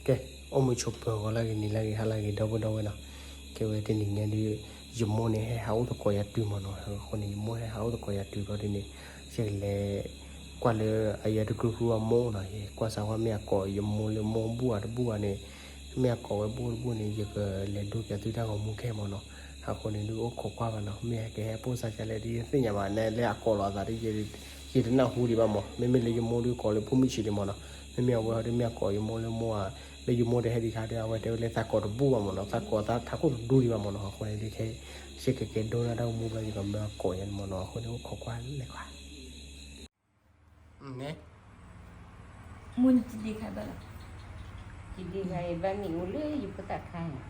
ကဲ, အိၣ်မုာ်ဆိးပၢၤဂီၤလၢအဂ့ၤ နံၤလၢအဂ့ၤ ဟါလၢအဂ့ၤ ဒီပုၢ်ဒီဝဲၢ်နီၤ, ကဲဝဲတနံၤညါဒီး ယမိၢ်န့ၣ် ဟဲဟးအိၣ်သကိးယၤတုၤမ့ၢ်နီၤ, အဃိန့ၣ် ယမိၢ်ဟဲဟးအိၣ်သကိးယၤတုၤဘျီဒ်န့ၣ် ယကလဲၤ ကွၢ်လၢအယၤတကြူဃုအမိၢ်နီၤ, ယကွၢ်စးဝါမ့ၢ်အကိးယမိၢ်လၢမိၢ်ဘူၣ်ဧါတဘူၣ်ဧါန့ၣ်, မ့ၢ်အကိးဝဲဘူၣ်တဘူၣ်န့ၣ် ယကလဲၤဒိပၠးသုတၢ်ဂီၤမူခဲမ့ၢ်နီၤ, အဃိန့ၣ်ဒုးအိၣ်ခိးကွၢ်ဘၣ်နီၤ, မ့ၢ်ဟဲကဟဲပိၢ်စါကလဲၣ်ဒ်ယသ့ၣ်ညါဘၣ် နဲလၢအကိးလီၤအသးဒ် ယတနၢ်ဟူဒံးဘၣ်မ့ၢ်, မ့မ့ၢ်လၢယမိၢ်ဒုးကိးလၢဖိမုၣ်ဆံးဒံးမ့ၢ်နီၤ, မ့မ့ၢ်အဝဲဟီဒုးမ့ၢ်အကိးယမိၢ်လၢမိၢ်ဧါ, လၢယမိၢ်တဟဲဒံးခါဒီး အဝဲတဲဝဲလၢသးကိးတဘူၣ်ဘၣ်မ့ၢ်နီၤ, သးကိးသးထးခိၣ်တဒူဒံးဘၣ်မ့ၢ်နီၤ, အဃိန့ၣ်ဒုးခဲ စ့ၢ်ကီးကဲဒိတၢ်ဂီၤမူဘျီ ယကမၢအကိးယၤန့ၣ်မ့ၢ်နီၤ, အဃိန့ၣ်အိၣ်ခိးကွၢ်လဲၤကွၢ် န့ၣ် မိၢ်နံၤတဒ့ခါဘၣ်လီၤ, တဒ့ခါအံၤဘၣ်မ့ၣ်အူလၢယဖိသၣ်ခါန့ၣ်,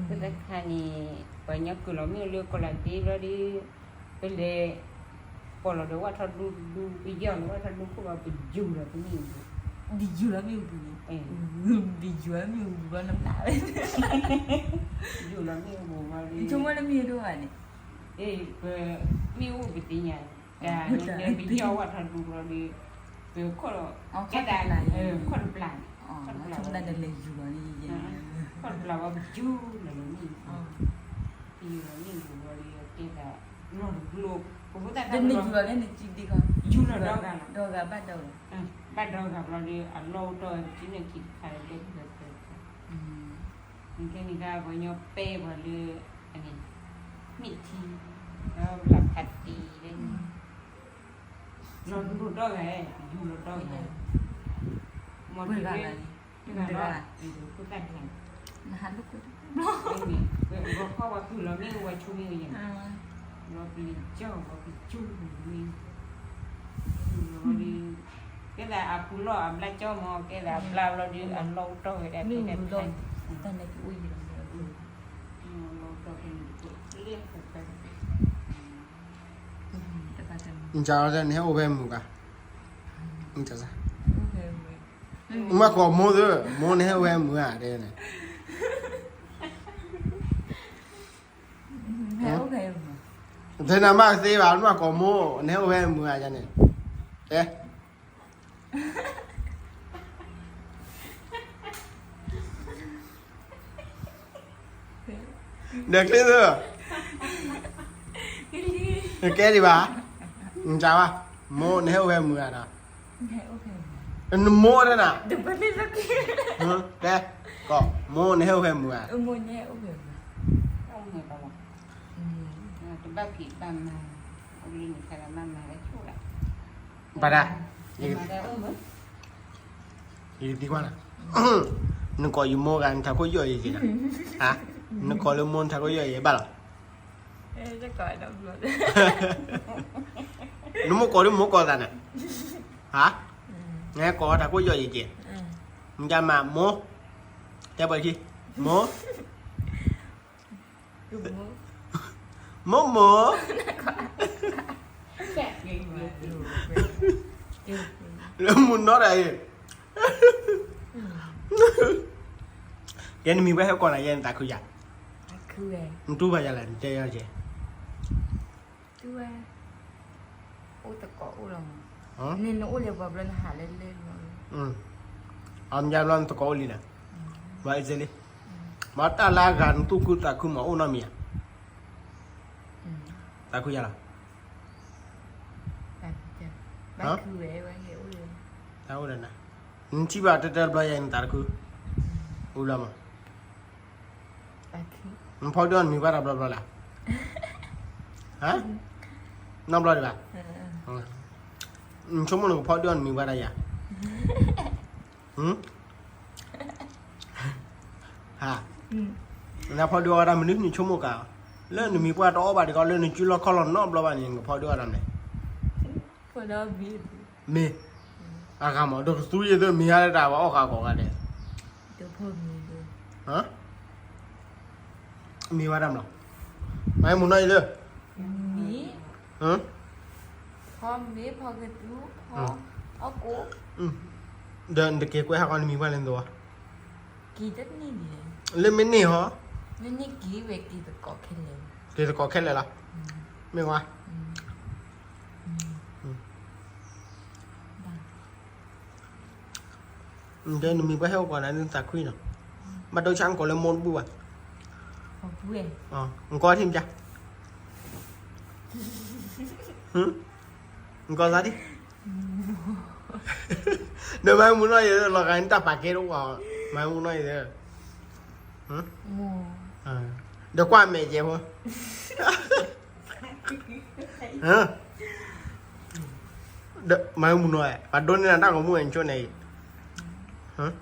ဖိသၣ်ခါန့ၣ် ပှၤညီကုၢ်လီၤမ့ၣ်အူလၢကီးလးဒ့ဘျီဒီး ပလဲၤ ပိာ်လီၤဒီးဝၣ်ထီၣ်ဒူဒူ ပယီၢ်လီၤဝၣ်ထီၣ်ဒူခိၣ်ဘၣ် ပယူၤလီၤပမ့ၣ်အူပူၤ, ပယူၤလီၤမ့ၣ်အူပူၤန့ၣ်, ပယူၤလီၤမ့ၣ်အူပူၤဘျီနဘျါဝဲ, ယူၤလီၤမ့ၣ်အူပူၤဘျီဒီး ဆိကမိၣ်လၢမ့ၣ်အူဒိၣ်ဘၣ်န့ၣ်, ပမ့ၣ်အူပသ့ၣ်ညါ တၢ်ပယီၢ်ဝၣ်ထီၣ်ဒူဘျီဒီး ပခိၣ် ခိၣ်တပျၢ်န့ၣ်, ခိၣ်တပျၢ်န့ၣ်, ခိၣ်တပျၢ်ဝဲပယူၤလီၤန့ၣ်, ပယူၤလီၤန့ၣ်ယူၤဘျီဒီး ကဲဒၣ် လီၤတဘျီ ပဖိသၣ်တၢ်ယူၤလီၤလၢနစုဒ့ခီ, ယူၤလီၤဒီဂၤလီၤ, ဒီဂၤဘၣ်ဒီဂၤ, ဘၣ်ဒီဂၤဘျီဒီး အလီၢ်အိၣ်တီၢ်ဝဲ ပစုန့ၣ်ခံတခါလၢဒဲးပၢၢ်ပၢၢ် နကဲန့ၣ်ကပှၤညီပဲပှၤလၢ အန့ၣ် မ့ၢ်ထံ လၢဖးတံၢ်လၢန့ၣ် လီၤဒိၣ်ဒီဂၤ ယူၤလီၤဒီဂၤ မ့ၢ်တဂၤလၢ တဂၤလီၤ ဖိသၣ်တဂၤ နဟးလိာ်ကွဲ ဂီၤခီပှၤကုၢ်လီၤမ့ၣ်အူ ပှၤဆိမ့ၣ်အူယဲၢ် လီၤပျံၤကၠီ ပှၤပျံၤကၠီမ့ၣ် ကဲသးအပူၤလီၢ်အဘျါကၠီမ့ၢ် ကဲသးအဘျါဘျီဒီး အလီၢ်အိၣ်တီၢ်ဝဲဒၣ် တၢ်န့ၣ်ကအိၣ်ယံၤလီၤ လီၢ်အိၣ်တီၢ်ဖဲန့ၣ်တကိး နကၠီ နဟဲအိၣ်ဖဲမုာ်ဂၤ နကၠီ မ့ၢ်ကိးမိၢ်သ့ မိၢ်နဟဲအိၣ်ဖဲမုာ်ဂၤတဲန့ၣ် တဲနၤမ့ၢ်သ့ဘၣ် မ့ၢ်ကိးမိၢ် နဟဲအိၣ်ဖဲမုာ်ဂၤန့ၣ် တဲ ဒီးချ့သၢ ကဲဒံးဘၣ် နကၠီဘၣ် မိၢ်နဟဲအိၣ်ဖဲမုာ်ဂၤဒီး နမိၢ်တဲနၤ တဲ ကိး မိၢ်နဟဲအိၣ်ဖဲမုာ်ဂၤ တဘၣ်ဖံးဘၣ်မၤ အိၣ်လၢနခါလၢမၤမၤလၢဆိၣ်လၢ ဘၣ်ဒၣ် ယကသံကွၢ်နၤ နကိးယမိၢ်ဂၤ နထးခိၣ်ယီၢ်ယဲၢ်က့ၤနၤ ဟါ နကိးလၢမိၢ်နထးခိၣ်ယီၢ်ယဲၢ်ဘၣ်လီၤ နမိၢ်ကိးလၢမိၢ်ကိးသးနၤ ဟါ နကိးထးခိၣ်ယီၢ်ယဲၢ်က့ၤ နကမၤမိၢ် တဲပှဲၤခံ မိၢ် မိၢ်မိၢ် လၢမုၢ်နီၢ်တဂၤအံၤ ယဲနမံၤဝဲဟဲကိးနၤ ယဲနသးခုယၤ နတူၢ်ဘၣ်ယၤလဲၣ် နတဲယၤကဲ အိၣ်သကိးအိၣ်လီၤမး နအိၣ်လၢပှၤဘျီနဟးလၢလၢ အမ့ၢ်ဘျီနသကိးအိၣ်လံနၤ ဘၣ်အံၤလံ မ့ၢ်တၢ်လၢအဂၤနသူၣ်ခုသးခုမးအိၣ်နီတမံၤဧါ သးခုယၤလီၤ တၢ်အိၣ်ဒီးနၤ နထံၣ်ဘၣ်တၢ်တဘျီယဲၢ်နသးတခု အိၣ်လီၤမး နဖီဒုးအီၣ်နမံၤဘၣ်တၢ်ဘျီဘျီလဲၣ် ဟါ နီတဘျီဒံးဘၣ် နဆိကမိၣ်နကဖီဒုးအီၣ်နမံၤဘၣ်တၢ်ယၤ ဟါ နဖီဒုးအီၣ်ဝဲဒၣ်မနုၤနဆိကမိၣ်ကါ လၢနမံၤပှၢ်တအီၣ်ဘၣ်တကီလၢနစုလီၢ်ခီၣ်လီၢ်နီတဘျီဘၣ်န့ၣ် နကဖီဒုးအီၣ်တၢ်မနုၤ မ့ၢ် အဂၤမး ဒီးကသူယသ့ၣ်မံၤဟါလၢတၢ်ဝဲအီၣ်ဃာ်ကိးဂၤဒဲး မံၤဝဲတၢ်မး မၤမူနီၢ်အံၤလၢ ဒီးနတက့ၤကွဲးဟးဂီၤနမံၤပှၢ်လၢနသဝီ လၢမ့ၢ်န့ၢ်ဟီ က့ၤသကိးခဲလၢာ်လီၤ မ့ၢ်ဝဲ ဘၣ် တဲနမံၤပှၢ်ဟဲအိၣ်ကီးနၤနသးခွံနီၤ, ဘၣ်ဒိဆါနကိးလၢမိၢ်တဘူၣ်ဘၣ်, နကီထံၣ်ပျၢ်, နကီသးဒ်, ဒီးမၤမူနီၢ်ယဲလီၤဂာ်နတၢ်ပာ်ကဲတအိၣ်, မၤမူနီၢ်ယဲ, ဒီးကွၢ်မဲာ်ကဲဖိ မၤမူနီၢ်, ပှၤဒိန့ၢ်နၤတၢ်ဂီၤမူဝဲနဆိန့ၣ်အံၤ,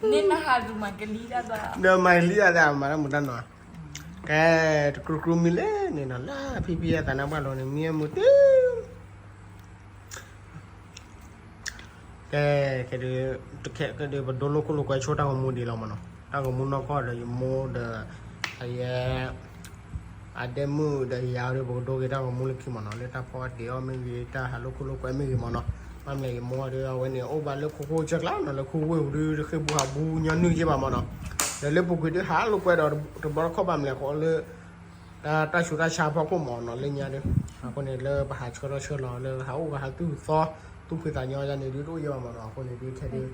န့ၣ်နဟးဒုးမၤကလံၤတၢ်ဘၣ်, ဒီးမၤကလံၤတၢ်သးမၤတၢ်မူတၢ်နီၤ, ကဲ, တကြူကြူမံၤလဲၣ်န့ၣ်နီၤ, လၢဖံဖံအသးနါပှၢ်လိၤန့ၣ် မံမူတ့ ကဲ, ကဲဒုး, တခဲကဲဒုး ပဒိလိာ်ခိၣ်လိာ်ကွဲဆိတၢ်ဂီၤမူဒံးလီၤမ့ၢ်နီၤ, တၢ်ဂီၤမူနီၢ်ကီၢ်ဒီးယမိၢ်ဒီး, အယဲ, အဒဲမုၣ်ဒီးယၤဒီး ပကဒိက့ၤတၢ်ဂီၤမူလၢခံမ့ၢ်နီၤ, လၢတၢ်ဖီအဒ့အီၣ်မ့ၢ်ဂ့ၤ တၢ်ဟးလိာ်ခိၣ်လိာ်ကွဲမ့ၢ်ဂ့ၤမ့ၢ်နီၤ, ဘၣ်မလဲၣ်ယမိၢ်ဒီးအဝဲန့ၣ် အိၣ်ဘၣ်လၢခိခိၣ်ကၢကျါနီၤ, လၢခိဝ့ၢ်ပူၤဒုး တဃ့ၢ်ပူၤဟးဘူးညီနုၢ်ယ့ၢ်ဘၣ်မ့ၢ်နီၤ, ဒီးလၢပူၤကွံာ်ဒုးဟးလိာ်ကွဲဒီး တဘျီတခီၣ်ဘၣ်မလဲၣ်ဃီလၢ တၢ်ဆူးတၢ်ဆါဖီခိၣ်မ့ၢ်နီၤ လၢညါဒီး, အဃိန့ၣ်လၢပဟးဆှၢထီၣ်ဆှၢလီၤလၢဟးအိၣ်ကဟးသူၣ်သီ, သူၣ်ဖှံသးညီယါန့ၣ်ဒုးတအိၣ်ယဲၢ်ဘၣ်မ့ၢ်နီၤ, အဃိန့ၣ်ဒုးထဲဒုး,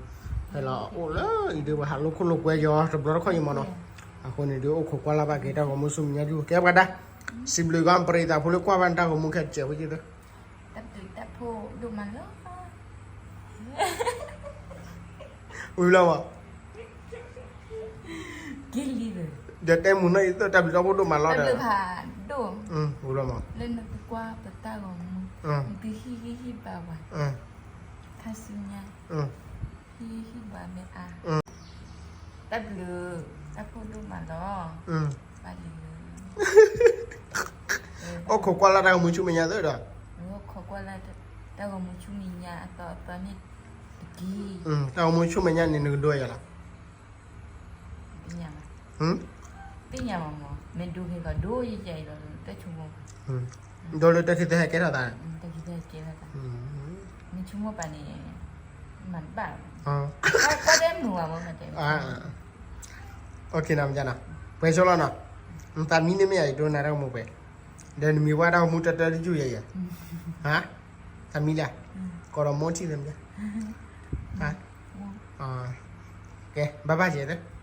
ဟဲလီၤအိၣ်လၢအံၤဒုး ပဟးလိာ်ခိၣ်လိာ်ကွဲယီၤတဘျီတခီၣ်အံၤမ့ၢ်နီၤ, အဃိန့ၣ်ဒုးအိၣ်ခိးကွၢ်လၢ်ဘၣ်က့ၤတၢ်ဂီၤမူဆူမဲာ်ညါဒုး ကဲပှၤဒၣ်, စံးဘျုးက့ၤပရံသးဖိလၢကွၢ်ဘၣ်နတၢ်ဂီၤမူခဲတစဲးဖိယုၢ်သၢ တၢ်ဘျုးတၢ်ဖှိၣ်ဒိၣ်မးလီၤ. ဝံၤလီၤမး, ကလံၤ, ဒီးတဲမုာ်နီၢ်အံၤသၢ တၢ်ဘျုးတၢ်ဖှိၣ်ဒိၣ်မးလီၤဒီး, တၢ်ဘျုးဖးဒိၣ်, ဝံၤလီၤမး, လၢနကကွၢ်ပတၢ်ဂီၤမူ, နသုဟံၣ်ဂံၢ်ဟံၣ်ဘါဝဲ, ခါဆူညါ, ဟံၣ်ဂံၢ်ဟံၣ်ဘါမ့ၢ်အါ, တၢ်ဘျုး, တၢ်ဖှိၣ်ဒိၣ်မးလီၤ, ဘၣ်လံ အိၣ်ခိးကွၢ်လၢ်တၢ်ဂီၤမူဆူမဲာ်ညါသၢဒီး, အိၣ်ခိးကွၢ်လၢ်တၢ်ဂီၤမူဆူမဲာ်ညါအသီအသီန့ၣ်တက့ၢ်, တၢ်ဂီၤမူဆူမဲာ်ညါန့ၣ် နကဒိယၤလီၤ, သ့ၣ်ညါဘၣ်, သ့ၣ်ညါဘၣ်မး, မ့ၢ်ဒိက့ၤကီးဒိယဲၢ်ယဲၢ်အံၤလီၤ, တၢ်ဆိကမိၣ်, ဒိလၢတၢ်ခံသ့ဟဲကဲထီၣ်သး, တၢ်ခံသ့ဟဲကဲထီၣ်သး, မ့ၢ်ဆိကမိၣ်ပာ်န့ၣ်, မၤတဘၣ်လီၤ, ကွၢ်တဲမုာ်ဘၣ်မး, အိၣ်ခ့နီၤမ့ၢ်နီၤ, ပှဲၤဆိလီၤနီၤ, နသးမံန့ၢ်မ့ၢ်ယၤ ယဒိနၤတၢ်ဂီၤမူပှဲၤ, ဒီးနမံၤဝဲတၢ်ဂီၤမူတၢတၢတယုၢ်ယဲၢ်ယဲၢ်, သးမံလၢ, ကီးဒီးမိၢ်ထံၣ်လၢမ့ၢ်, ကဲ ဘၣ်ဘၣ်ယဲၢ်သၢ